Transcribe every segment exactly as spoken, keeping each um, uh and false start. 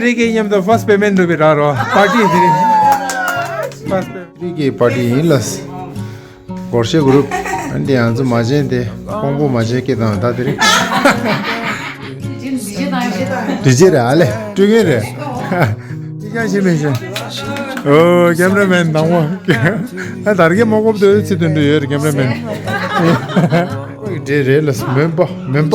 རིགས་ཀྱི་མཉམ་དུ་first payment་འགྲོ་བའི་ར་རོ་party་དེ་རིང་first payment་རིགས་ཀྱི་party་ཡིན་ལ། སྒོར་གཞས་group་ཨ་ནི་ང་ཚོ་མ་བྱན་ཏེ་ཀོང་པོ་མ་བྱན་སྐད་བཏང་ད་དེ་རིང་། འདི་རྗེས་རེད་ཨ་ལེ་སྤྲུལ་མཁན་རེད། ཅི་ཀྱང་ཤེས་མི་ཤེས། ཨོ་cameraman་དང་པོ། ཨ་དར་གྱི་མོ་ཀོབ་དུ་ཚི་དུན་དུ་ཡོད་རེད་cameraman། འདྲེ་རེད་ལ་མོན་པ་མོན་པ།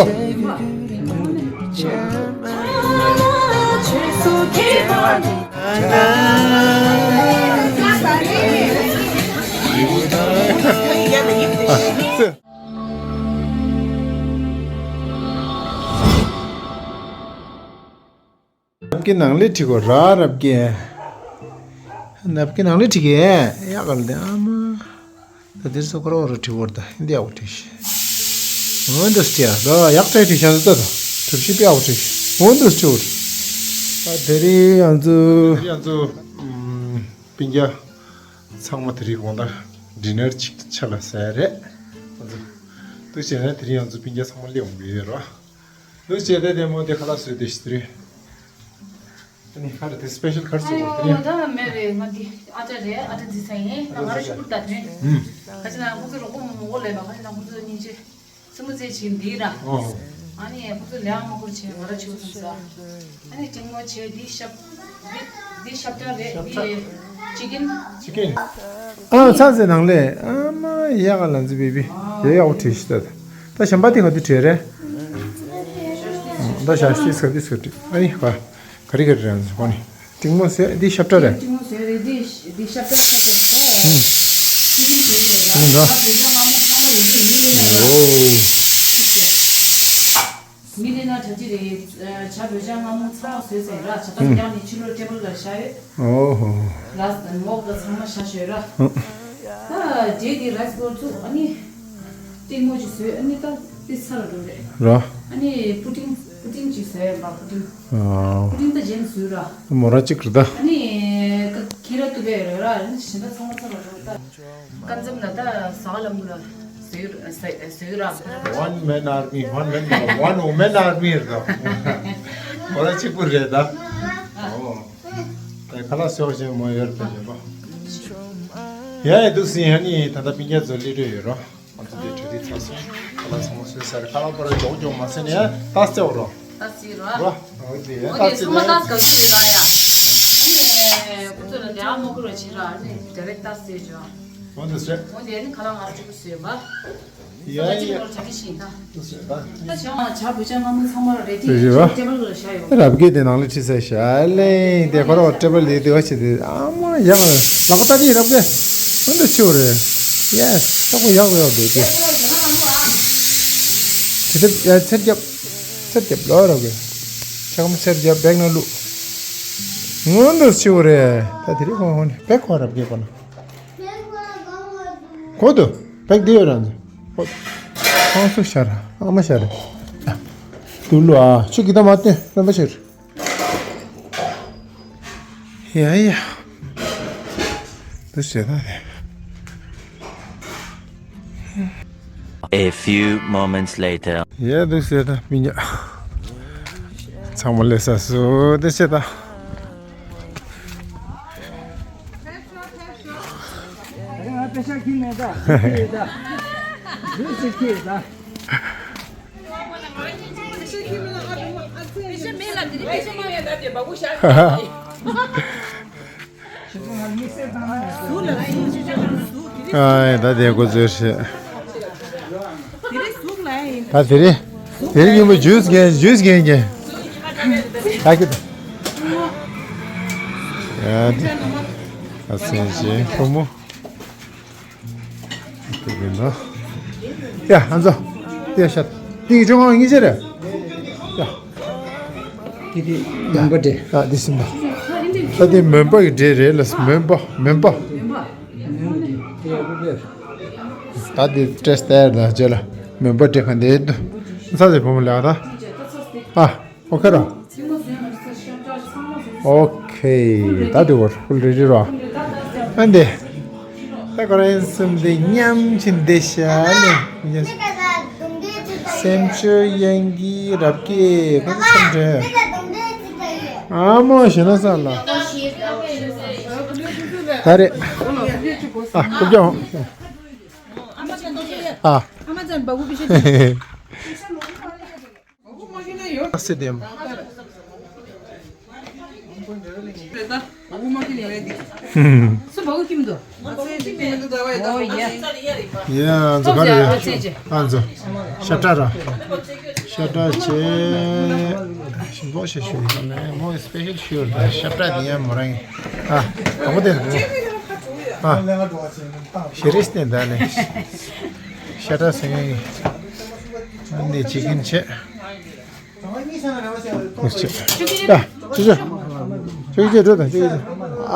རབ་ཀྱི་ནང་ལས་ཁྲིད་གོ་ར་རབ་ཀྱི། རབ་ཀྱི་ནང་ལས་ཁྲིད་གི་ཡག་ག་ལ་དེ་ཨ་མ། ད་དེར་སོ་ཁོ་རོ་རོ་ཁྲིད་གོ་ར་ད་ཧིན་དི་ཡག་པོ་ཁྲིད་ཤི། འོན་ཏོ་སི་ཁྲིད་ཡ་ད་ཡག་ཁྲིད་ཁྲིད་ཤ་ད་ད་གྲུབ་ཤི་པི་ཡག་པོ་ཁྲིད་ཤི་འོན་ཏོ་སི་ཁྲིད་གོ་ར། ད་དེ་རིང་ང་ཚོ་ང་ཚོ་སྤུན་ཀྱག་ཚང་མ་དེ་རིང་དགོང་དག་dinner་ཅིག་ཆ་ལ་ཟ་ཡ་རེད། ང་ཚོ་དུ་བྱས་ན་དེ་རིང་ང་ཚོ་སྤུན་ཀྱག་ཚང་མ་སླེབས་འོང་གི་ཡོད་ར། ལོ་བྱས་ཏེ་ལྟད་མོ་དེ་ཁ་ལག་བཟོས་ཏེ་ཞིག་རེད། ཨ་ནི་ཁ་རེ་དེ་སི་པེ་ཤལ་ཁར་བཟོས་པ་དེ་རེད། ད་མེད་རེད་ང་འདི་ཨ་ཅག་རེད་ཨ་ཅག་འཛི་ས་ཡིན་ང་ང་ར་ཤུ་གུར་ད་དེ་རེད། ཁ་ཅིག་ན་ཁོ་ཚོ་རོགས་པ་མོ་མོ་ལས་ལ་ཁ་ཅིག་ན་ཁོ་ཚོ་སྙིང་རྗེ་སེམས་པ་རྩེ་ཆེན་འདི་ར། ཨ་ནི་ཁོ་ཚོ་ལས་མ་ཁུར་ཆེ་ང་ར་ཆུ་ཚོད་ས། ཨ་ནི་གཅིག་མོ་ཆེ་འདི་ཤབ་འདི་འདི་ཤབ་ཏོན་རེད་འདི་ཅི་ཀིན། ཅི་ཀིན། ཨ་ཚ་ཟེ་ནང་ལས་ཨ་མ་ཡག་ག་ལ་འཛི་བི་བི་ཡ་ཡག་པོ་བྲིས་ཤི་ད་ད་གཞན་པ་དེ་ག་དུས་བྲིས་རེད། ད་ཞག་སྟི་སྐབས་དུས་སྐབས་དུས་ཨ་ནི་ག་ག་རི་ག་རི་རང་ཟེ་གོ་ནི་གཅིག་མོ་ཟེ་འདི་ཤབ་ཏོ་རེད། གཅིག་མོ་ཟེ་རེད་འདི་འདི་ཤབ་ཏོ་ཤབ་ཏོ་རེད། འདྲ། ཨོ། མི་ལི་ན་གྲ་ཅི་རེད། བྱ་བོད་ཅག་སྔ་མོ་ཚང་བཟོས་ཟེར་ར་བྱ་ཐབས་ཀྱང་ནི་ཕྱི་ལོ་ཊེ་བལ་ལ་བཞག་ཡོད། ཨོ་ཧོ། ལ་ངོག་ད་ཚང་མ་བཞག་ཤོད་ར། ད་འབྲས་དེ་ར་སི་སྒོར་བཙུགས་ཨ་ནི། ཏིག་མོ་ཅིག་བཟོས་ཨ་ནི་ད་དེ་ཚ་ལ་འགྲོ་རེད། ར། ཨ་ནི་པུ་ཏིང་པུ་ཏིང་ཅིག་བཟོས་ཡོད་པ་པུ་ཏིང་། ཨོ། པུ་ཏིང་ད་རྗེས་བཟོས་ར། མོ་ར་གཅིག་རེད་ད། ཨ་ནི་ཁྱི་ར་ཏུ་བས་རེད་ར་ཨ་ནི་ཞིང་ད་ཚང་མ་ཚ་ལ་འགྲོ་ད། ཀན་ཛམ་ལ་ད་ཟ་ལམ་ལ་ཟོས་ཟོས་ར། One man army, one man, one woman army་རེད་ད། ཁོ་ར་གཅིག་པུ་རེད་ད། ཨོ། ད་ཁ་ལག་ཟོས་བཞིན་མོ་ཡོད་རེད་ད་ཡོད་པ། ཡ་ཡ་འདུག་སེ་ཡ་ནི་ད་ལྟ་སྤུན་ཀྱག་ཚོ་སླེབས་འགྲོ་ཡོད་རོ། ང་ཚོ་འདི་གྲ་སྒྲིག་ཚར་སོང་། ཁ་ལག་ཚང་མ་བཟོས་ཚར་རེད། ཁ་ལག་པར་མགྱོགས་མགྱོགས་མ་ཟོས་ན་ཡ་ཏག་ཙེ་འོ་རོ། ཏག་ཙེ་རོ། རོ། འོ་དེ་ཡ་ཏག་ཙེ་ཚང་མ་ཏག་ཙེ་ག་ཚོད་ཡོད་ལ་ཡ། ཨ་ནི་ཁོ་ཚོ་ལ་ལས་ཨ་མ་ཁུ་རོ་བྱེད་ར་ཨ་ནི་ཌའི་རེག་ཏག་ཙེ་འཇོག་འོ་དེ་ཟེར། འོ་དེ་ཨ་ནི་ཁ་ལག་ང་རང་གཅིག་པུ་བཟོས་པ། ཡ་ཡ། ཏག་ཙེ་འོ་ར་ཅག་གི་ཤིང་ད། ཏག་ཙེ་ད། ད་བྱ་བ་བྱ་བུ་ཅག་སྔ་མོ་ཚང་མ་རེ་ཏི་ཏེ་བཞི་བ། ཊེ་བལ་ལ་བཞག་ཡོད། རབ་རྒྱས་དེ་ནང་ལ་ཁྲིད་ས་ཤ་ལེ་དེ་ཁོ་ར་ཊེ་བལ་དེ་དེ་བ་ཆེ་དེ་ཨ་མ་ཡག་ལག་ད་ནི་རབ་རྒྱས་འོན་ཏེ་ཆེ་བ་རེད། ཡེ་ས་ཁོ་ཡག་ཡག་དེ་དེ། དེ་དེ་ཡ་ཚེར་རྒྱབ་ཚེར་རྒྱབ་ལོ་རབ་རྒྱས། ཆག་མ་ཚེར་རྒྱབ་བེག་ན་ལུ། འོན་ཏེ་ཆེ་བ་རེད། ད་དེ་རིང་ཁོ་ཧོ་ནི་བེག་ཁོ་རབ་རྒྱས་པ་ན། ཁོ་དུ་བེག་དེ་ཡོད་རང་ཚོ། ཁོ་ཁོང་ཚོ་ཤར་ཨ་མ་ཤར། དུ་ལོ་ཨ་ཆུ་གི་ད་མ་བསྟན་རྣམ་པ་ཤར། ཡ་ཡ། དུ་ཤེ་ད་རེད། A few moments later. ཡ་དུ་ཤེ་ད་མི་ཉག་ཚང་མ་ལས་ས་སུ་དུ་ཤེ་ད། ཨ་ད་དེ་གོ་ཚོད་བྱེད། ད་དེ་རེད། དེ་རེད་ཡིན་པ་ཇུས་གན་ཇུས་གན་གན། ད་ཀི་ད། ཡ་དེ། ཨ་སེ་ཇེ་ཁོ་མོ། དེ་རེད་ན། ཡ་ཧན་ཛོ། ཡ་ཤ། ཏིང་ཅོང་ཨང་ངི་ཅེ་རེད། ཡ། དེ་དེ་མོན་པ་འདྲེ། ཡ་དེ་སིམ་པ། ད་དེ་མོན་པ་གི་འདྲེ་རེད་ལ་མོན་པ་མོན་པ། ད་དེ་ཏྲེས་ཏེར་ན་ཅེ་ལ་མོན་པ་འདྲེ་ག་འདྲེ་དུ། ས་ཟེ་བུ་མོ་ལ་ད། ཨ། ཨོ་ཁེ་རོ། ཨོ་ཁེ། ད་དེ་བོར་ཕུལ་རེ་རེ་རོ། ཨ་འདི། ད་ཁོ་རང་གསུམ་དེ་མཉམ་ཆིན་དེ་ཤ་ནི། སེམས་ཆོས་ཡན་གྱི་རབ་ཀྱི་ཁོ་ཚོ་ཆམ་འདྲེ། ཨ་མོ་ཞེ་ན་ས་ལ། ད་རེད། ཨ་ཀུབ་ཀྱང་། ཨ། ཨ་སེ་དེམ། ཡ་ཛོ་ག་རེ་ཡ། ཨ་ཛོ། ཤ་ཏྲ་ར། ཤ་ཏྲ་ཆེ། ཤིང་ཕོ་ཤ་ཤུ་ཡིན་ནས་མོ་སི་པེ་ཤལ་ཤུ་ཡོད་ད། ཤ་ཏྲ་དེ་ཡ་མོ་རང་ཡིན། ཨ། ག་མོ་དེ། ཨ། ཤེ་རིས་ནས་ད་ནས། ཤ་ཏྲ་སེང་ངེ་ཡིན། ཨ་ནས་ཅི་ཀིན་ཆེ། ཨ། ཅི་ཅི། ཅི་ཅི། ཅི་ཅི་འགྲོ་དང་ཅི་ཅི།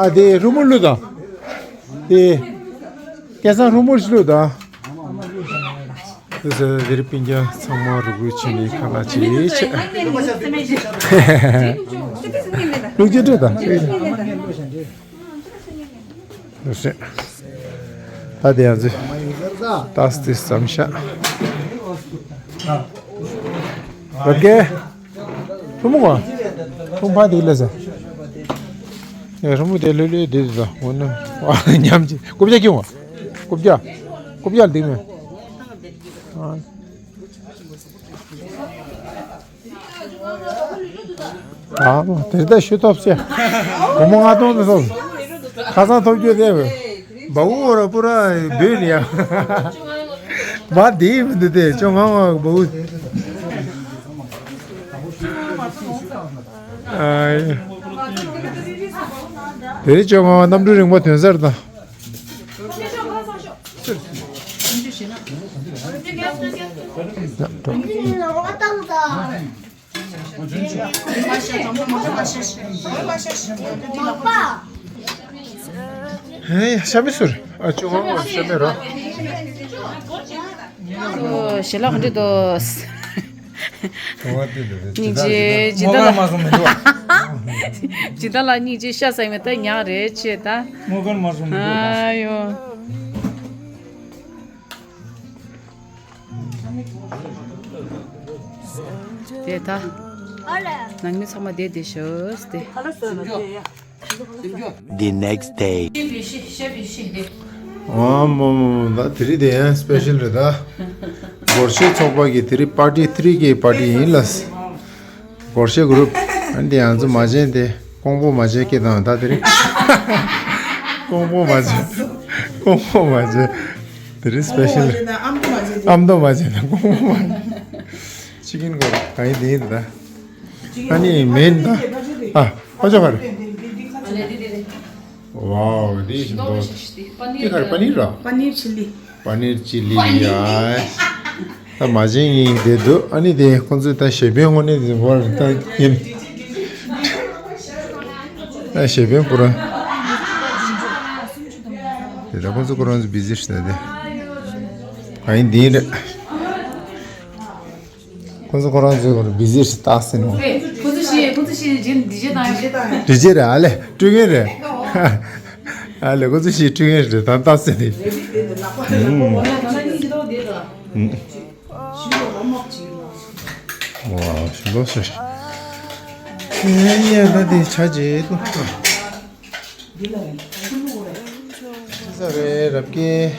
ཨ་དེ་རུ་མུ་ལུ་དང་། དེ། སྐལ་བཟང་རུ་མུ་ལུ་དང་། དེ་ཟེར་དེ་རིང་སྤུན་ཀྱག་ཚང་མ་རུ་གུ་ཆེ་ནི་ཁ་ལག་ཅི་ཆེ། ལུག་ཅི་འགྲོ་དང་ཅི་ཅི། རེད། ད་དེ་ཡང་ཚུལ། ཏཱས་ཏི་ཙམ་ཤ། རབ་རྒྱལ། ཧྲུ་མུ་ག་ཧྲུ་མུ་ཕ་དེ་ལ་ཟ། ཡ་ཧྲུ་མུ་དེ་ལྷོད་ལྷོད་དེ་དུ་ད་འོ་ན། ཉམས་ཀྱི་རྐུབ་བཀྱག་ཁྱོང་བ། རྐུབ་བཀྱག་རྐུབ་བཀྱག་འདིག་མེད། ཨ། ཨ་མ་དེ་ལྟར་ཞུ་ཐོབ་ཟེར། སྒོར་མོ་ལྔ་སྟོང་དུ་ཐོབ། ཁ་སང་ཐོབ་རྒྱུ་དེ་བའི་བ་འུ་ར་པུ་ར་བོད་ནི་ཡ། མ་དེ་མི་འདུག་སྟེ་ཅོ་ང་བ་བ་འུ། ཨ་ཡ། དེ་རིང་ཅོ་ང་བ་གནམ་གྲུ་རིང་པོ་ཐོན་སར་དང་། ཧེ་ཤ་མི་སུར་ཨ་ཅོ་ང་བ་ཤ་མི་རོ། ཞེ་ལག་འདྲི་དོ། སྙིང་རྗེ་ཇི་ལྟར་ལ། ཇི་ལྟར་ལ་སྙིང་རྗེ་ཤ་ཟ་མེད་ད་ཉག་རེད་ཆེ་ད། ཨ་ཡོ། དེ་ད། ནང་མི་ཚང་མ་བསྡད་བསྡད་ཤོག་སྟེ། The next day. ཨོ་མོ་མོ་མོ་ད་དེ་རིང་དེ་ཡང་སི་པེ་ཤལ་རེད་ད། སྒོར་གཞས་ཚོགས་པ་གི་དེ་རིང་པར་ཊི་ཐི་རི་ཀེ་པར་ཊི་ཡིན་ལ། སྒོར་གཞས་གུ་རུབ། ཨ་ནི་དེ་ང་ཚོ་མ་བྱན་དེ་ཀོང་པོ་མ་བྱན་སྐད་བཏང་ད་དེ་རིང་། ཀོང་པོ་མ་བྱན། ཀོང་པོ་མ་བྱན། དེ་རིང་སི་པེ་ཤལ། ཨ་མདོ་མ་བྱན་དང་ཀོང་པོ་མ་བྱན། ཅི་ཀིན་གོ་ག་ཡིན་དེ་ཡིན་ད། ཨ་ནི་མེན་ད། ཨ། ཨོ་ཅོ་གར། ཝའོ་དེ་ཞིག་འདུག་དེ་གར་པ་ནིར་ར། པ་ནིར་ཆི་ལི། པ་ནིར་ཆི་ལི་ཡ། ད་མ་བྱན་ཡིན་དེ་འདུག་ཨ་ནི་དེ་ཁོང་ཚོས་ད་གཞས་དཔོན་དངོས་གནས་དེ་བར་ད་ཡིན། ད་གཞས་དཔོན་པུ་ར། དེ་ད་ཁོང་ཚོ་ཁོ་རང་ཚོ་བི་ཟི་རེད་ད་དེ། ག་ཡིན་དེ་རེད། ཁོ་ཚོ་ཁོ་རང་ཚོའི་སྒོར་བི་ཟི་ཞིག་བཏགས་ཟིན་ནོ། ཁོ་ཚོ་ཞིག་ཁོ་ཚོ་ཞིག་རྗེས་འདི་རྗེས་དང་ཡང་། འདི་རྗེས་རེད་ཨ་ལེ་སྤྲོད་མཁན་རེད། ཨ་ལེ་ཁོ་ཚོ་ཞིག་སྤྲོད་མཁན་རེད་ད་བཏགས་ཟིན་ནི། ད་ད་གཉིས་ཀྱི་ཐོག་དེ་དང་། ཝའོ་ཞིག་ལོ་ཞིག་ཡ་ཡ་ད་དེ་ཆ་རྗེས་ཏོ། ས་རེ་རབ་ཀྱི།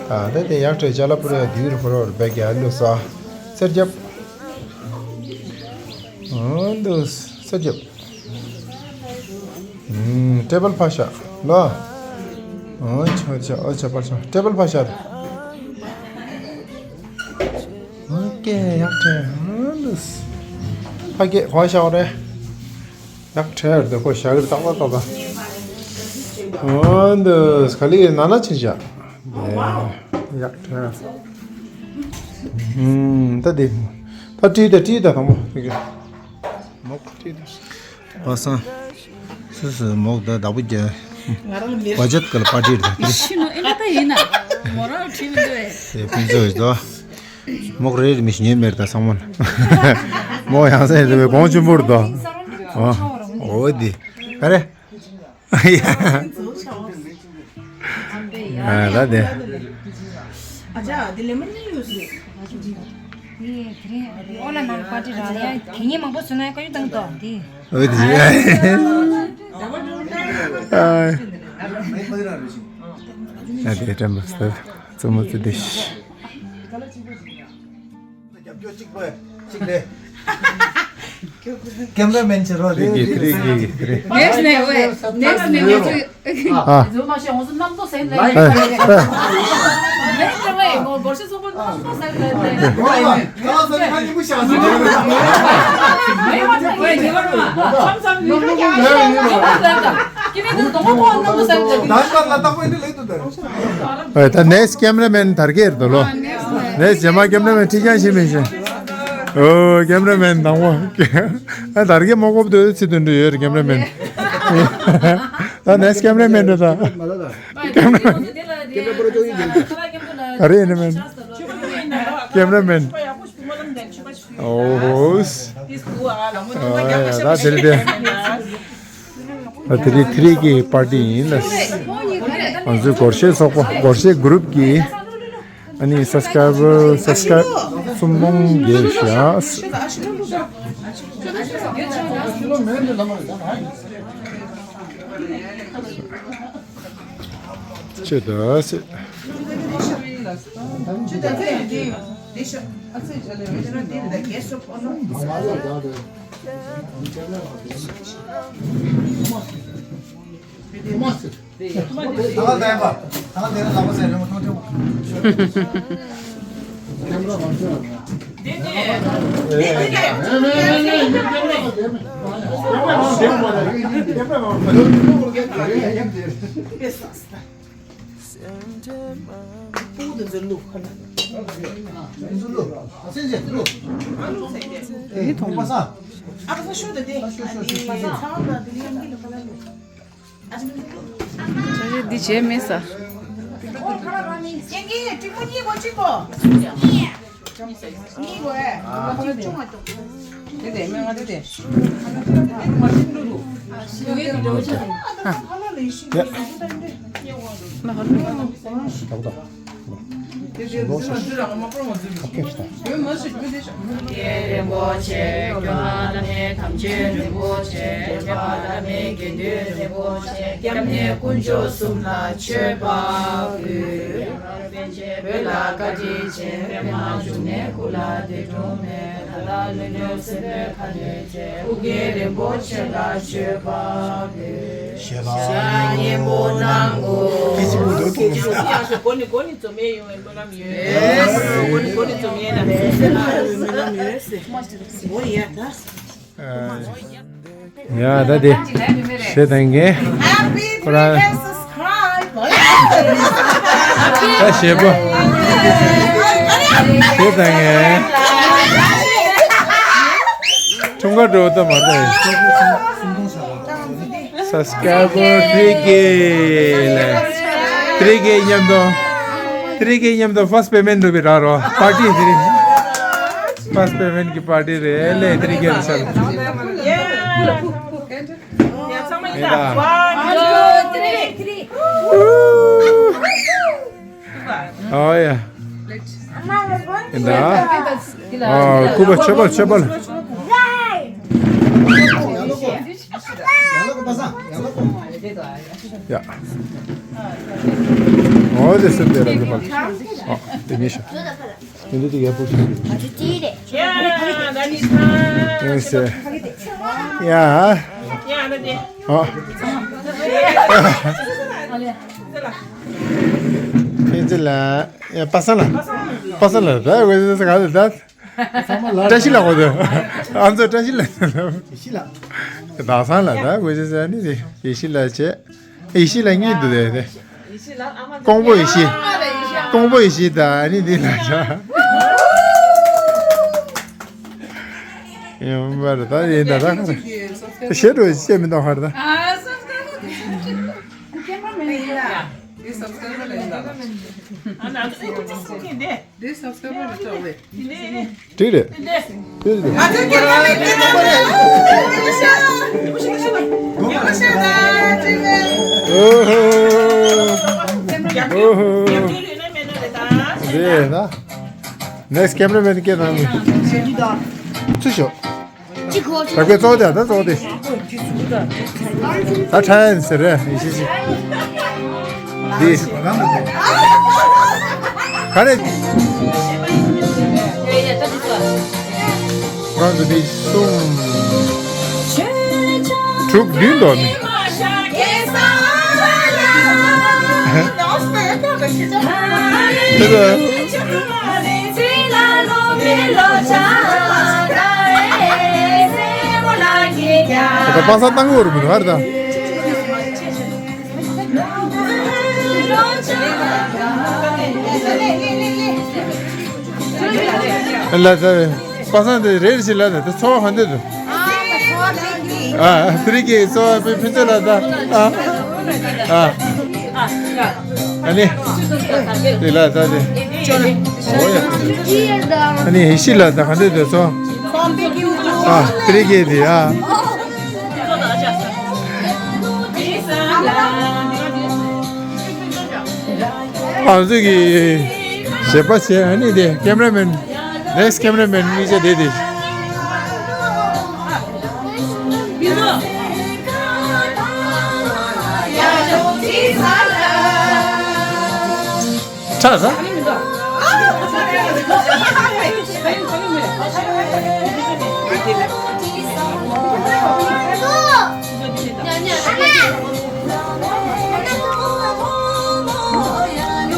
ད་ལྟ་དེ་ཡག་བྲལ་ཅ་ལག་པུ་ར་དུས་རུ་ཕོ་རོ་རུ་བེག་ཡ་ལུ་ས། སེར་རྒྱབ། འོ་འདུག་སེར་རྒྱབ། ཨུམ། ཊེ་བལ་ཕ་ཤ་ལོ། འོ་ཆ་ཆ་འོ་ཆ་པར་ཆ་ཊེ་བལ་ཕ་ཤ། ཨོ་ཀེ་ཡག་བྲལ་འོ་འདུག་ཕ་སྐད་གོ་ཤ་འོ་རེ། ཡག་བྲལ་རེད་ཁོ་ཞག་གི་ཏག་ཏག་ཏག་ཏག་འོ་འདི་ག་ལེ་ན་ན་ཆེ་བཞག་ཡག་བྲལ། ཨུམ་ད་དེ་ད་བྲིས་ད་བྲིས་ད་དང་པོ་བྲིས་ད་མོག་བྲིས་ད། བ་སང་སུ་སུ་མོག་ད་བདག་པོ་རྒྱ་བ་ཇད་ག་ལ་པ་བྲིས་ད་བྲིས། ཤི་ནོ་ཨེ་ན་ད་ཡིན་ན་མོ་རང་བྲིས་མི་འདུག་ཨེ། དེ་ཕུན་ཚོགས་ཡོད་དོ། མོག་རེ་རེ་མི་ཤི་ཉོས་མེར་ད་ཚང་མ་ལ། མོག་ཡང་སེ་རེ་བའི་གོང་ཆུན་པོར་དོ། ཨོ་འོ་དེ་ག་རེ། ཨ་ད་དེ། དེ་རིང་ཨོ་ལ་ནང་པར་ཏི་རག་ཡ་གད་སྙིགས་མང་པོ་བཟོས་ན་བཀའ་ཡོད་བཏང་ཏོ་དེ། འོ་དེ་ཨ། ཨ་དེ་ཀྲམ་སྟར་ཙུ་མོ་ཙུ་དེ་ཤི། རྒྱབ་སྐྱོར་གཅིག་པ་གཅིག་ལས། ཀེམ་ར་མེན་ཆེ་རོ་དེ། ནེགསི་ནེ་ཝེ་ནེགསི་ནེ་ཝེ། ཨ། ཨ། ཨ། ད་ནེགསི་ཀེམ་ར་མེན་དར་གེ་རེད་ལོ། ནེགསི་རྗེས་མ་ཀེམ་ར་མེན་ཁྲིད་ཀྱང་ཤེས་མི་ཤེས། ཨོ་ཀེམ་ར་མེན་དང་པོ། ཨ་དར་གེ་མོ་ཀོབ་དོ་ཚི་དོན་དུ་ཡོད་རེད་ཀེམ་ར་མེན། ད་ནེགསི་ཀེམ་ར་མེན་རེད་ད། ཀེམ་ར་མེན། ཨ་རེ་ནི་མེན། ཀེམ་ར་མེན། ཨོ་ཧོ། ཨ་ཡ་ད་དེ་རེད་དེ། ཨ་དེ་རིང་ཐི་རི་ཀེ་པར་ཏི་ཡིན་ལ། ང་ཚོའི་སྒོར་གཞས་ཚོགས་པ་སྒོར་གཞས་གུ་རུབ་ཀྱི་ཨ་ནི་སབ་སི་ཀ་རའི་བར་སབ་སི་ཀ་རའིབ་གསུམ་སྟོང་བརྒལ་བཞག་ཅེས་དང་སེ། འདི་བྱས་མེད་ས། རིན་པོ་ཆེ། སྐྱོབ་པ་བླ་མེད་དམ་ཆོས་རིན་པོ་ཆེ། སྐྱོབ་པ་བླ་མེད་དགེ་འདུན་རིན་པོ་ཆེ། སྐྱབས་གནས་དཀོན་མཆོག་གསུམ་ལ་མཆོད་པ་ཕུལ། བོད་ལ་བཀའ་དྲིན་ཆེ། པདྨ་འབྱུང་གནས་སྐུ་ལ་འདས་གྲོངས་མེད། ད་ལྟ་ལྷོ་ནུབ་སྲིན་པོའི་ཁ་གནོན་བཅས། ཨོ་རྒྱན་རིན་པོ་ཆེ་ལ་མཆོད་པ་ཕུལ། ཞལ་སྙན་པོ་གནང་གོ། སྐད་ཆ་པོ་འདུག་སྐད་ཆ་པོ་ཡག་སོ། གོ་ནི་གོ་ནི་འཛོམས་ཡས་ཡོང་བའི་སྨོན་ལམ་ཡོད། གོ་ནི་གོ་ནི་འཛོམས་ཡས་ན། སྨོན་ལམ་ཡོད་ཟེར། འོ་ཡ་ད། ཡ་ད་དེ་ཞེ་དང་གེ། Happy ཁོ་རང་three K subscribe། ད་ཞེ་པོ། ཞེ་དང་གེ། ཁྲུང་ཁ་འགྲོ་ད་མ་ད། སབ་སི་ཀ་རའི་བར་ཐི་རི་ཀེ་ལ། ཐི་རི་ཀེ་མཉམ་དུ། ཐི་རི་ཀེ་མཉམ་དུ་ཕར་སི་པེ་མེན་ཊི་འགྲོ་བའི་ར་རོ། པར་ཊི་ཐི་རི། ཕར་སི་པེ་མེན་ཊི་གི་པར་ཊི་རེད་ལེ། ཐི་རི་ཀེ་རེད་ཤག་ཡ་ཚང་མ་ཡིན་ད། One, two, three, three། ཨོ་ཡ། ཡིན་ད། ཨོ་སྐུད་པ་མཆོད་པ་མཆོད་པ། ཡ། ཨོ་དེ་སེམས་དེ་ར་སྐུད་པ། ཨོ་དེ་ཉེ་ཤ། དེ་འདི་དེ་ཡ་པོ་ཞིག་ཡ་ན་ནི་ཐ། ཡ་ཟེ། ཡ། ཡ་ན་དེ། ཨོ། ཨེ་ཙི་ལ། ཡ་པ་སངས་ལ། པ་སངས་ལ་ད་ཝེ་ཟེ་ག་ལ་ད། བཀྲ་ཤིས་ལགས་གོ་ཨ་མཚོ་བཀྲ་ཤིས་ལགས། ཡེ་ཤེས་ལགས། བདག་སང་ལ་ད་ཝེ་ཟེ་ཟེར་ནི་དེ་ཡེ་ཤེས་ལགས་བྱས། ཡེ་ཤེས་ལགས་གཉིས་འདུག་དེ་དེ། ཀོང་པོ་ཡེ་ཤེས། ཀོང་པོ་ཡེ་ཤེས་ད་ཨ་ནི་དེ་ལ་ཆ། ཡོང་བར་ད་ཡིན་ད་ད་ག་རེ། ཞེ་དྲོ་བཤད་མི་འདུག་ཧར་ད། འགྲིག་རེད། འགྲིག་རེད། ཨོ་ཧོ། ཨོ་ཧོ། རེད་ད། Next cameraman སྐད་བཏང་མི། ཚུར་ཤོག་གཅིག་གོ་ར་སྐད་གཙོ་བོ་དེ་ད་གཙོ་བོ་དེ། ད་ཁྲ་ཡན་ཟེར་རེད་ཡེ་ཤེས་ཤིག་འདི། ག་རེ། རང་དུ་འདི་གསུམ། དྲུག་བདུན་འདོགས་མི། དེ་ལ། ད་པ་སངས་བཏང་གི་ཡོད་རེད་མི་འདུག་ཨ་རེད་ད། ལ་ད་པ་སངས་དེ་རེད་ཞིག་ལ་ད་ད་ཚོར་བ་ག་འདྲ་འདུག་ཨ་ཕ་གི་ཚོར་བ་ཕན་ཚུན་ལ་ད་ཨ་ཨ་ཨ་ནི་དེ་ལ་ད་དེ་འོ་ཡ་ཨ་ནི་ཡེ་ཤེས་ལ་ད་ག་འདྲ་འདུག་ཚོར་ཨ་ཕ་གི་དེ་ཨ། ང་ཚོས་ཀྱི་ཞེ་པོ་བྱས། ཨ་ནི་དེ་cameraman next cameraman གཉིས་ཆ་དེ་དེ། ཁྲ་ས།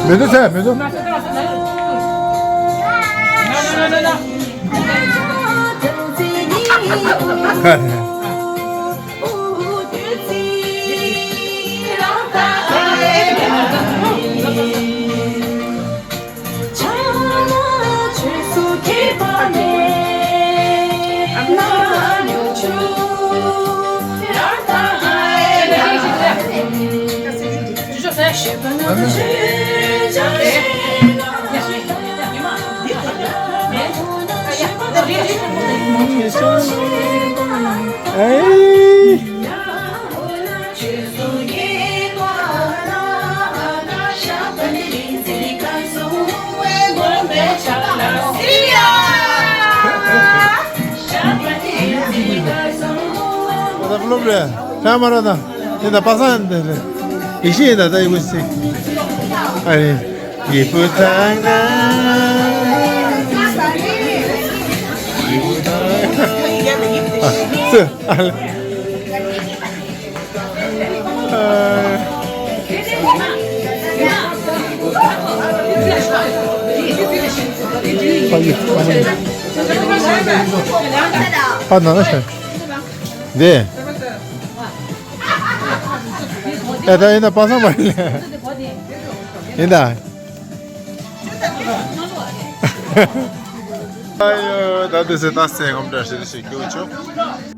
མི་འདུག་ཚེ་མི་འདུག་ད་ཀློབ་རེད། ཧྲ་མ་ར་ད། དེ་ད་པ་སངས་དེ་རེད། ཡེ་ཤེས་ཡིན་ད་ད་ཡི་གུ་སི། ཨ་རེ། ཡི་གུ་ཐང་ན། ཡི་གུ་ཐང་ན། ཨ་ཙི་ཨ་ལེ། ཨ་ན་ན་ཤ། དེ། ཨ་ད་ཡིན་ན་པ་སངས་པ་ལེ། ཡིན་ད། ཨ་ཡོ་ད་དེ་སེ་ད་སེ་ངོམ་འདྲ་ཞིག་ཞིག་སྐྱོ་ཆོག